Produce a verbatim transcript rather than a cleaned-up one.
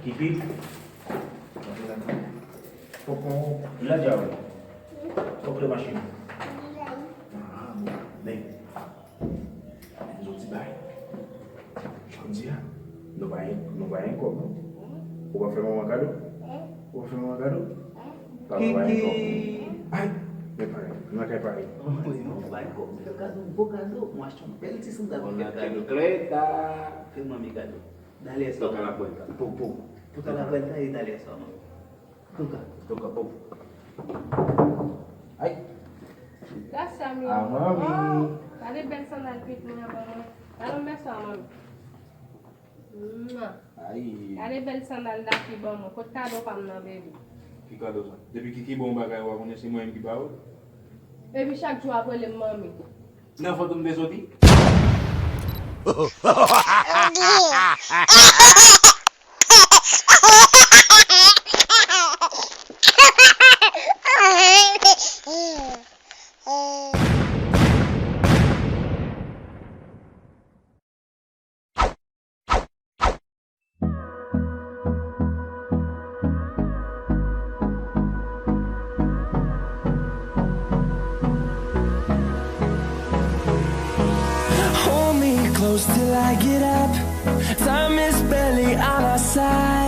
Kiki. Fòk mwen la djawèl. Fòk le machin. Ah, bon. Men. Yon ti bay. Jodi a, nou pa gen, nou pa gen kòb, non. Ou pa fè manman kado? Ou pa fè manman kado? Kiki. Ay, men pare. Nou nan kay pare. Wi, non, bay kòb. Fè kado, bon kado. Mwen achte yon bèl ti sandal pou fè kado. Fè manmi kado. Dale sa. Toca la puerta. Po, po. Toca la puerta e dale sa, manmi. Toca. Toca, po. Ay. Gracias, mi amor. Ah, mami. Oh, gade bèl sandal Pete mwen an ban mwen. Gade yon bèl sa, manmi. Mwa. Ay. Gade bèl sandal Daki ban mwen. Kot kado pa m nan, baby? Ki kado sa? Depi Kiki bon bagay, w a konnen se mwen menm ki ba ou. Epi chak jou ap rele m manmi. Nan vant ou m te soti? Hold me close till I get up. Time is barely on our side.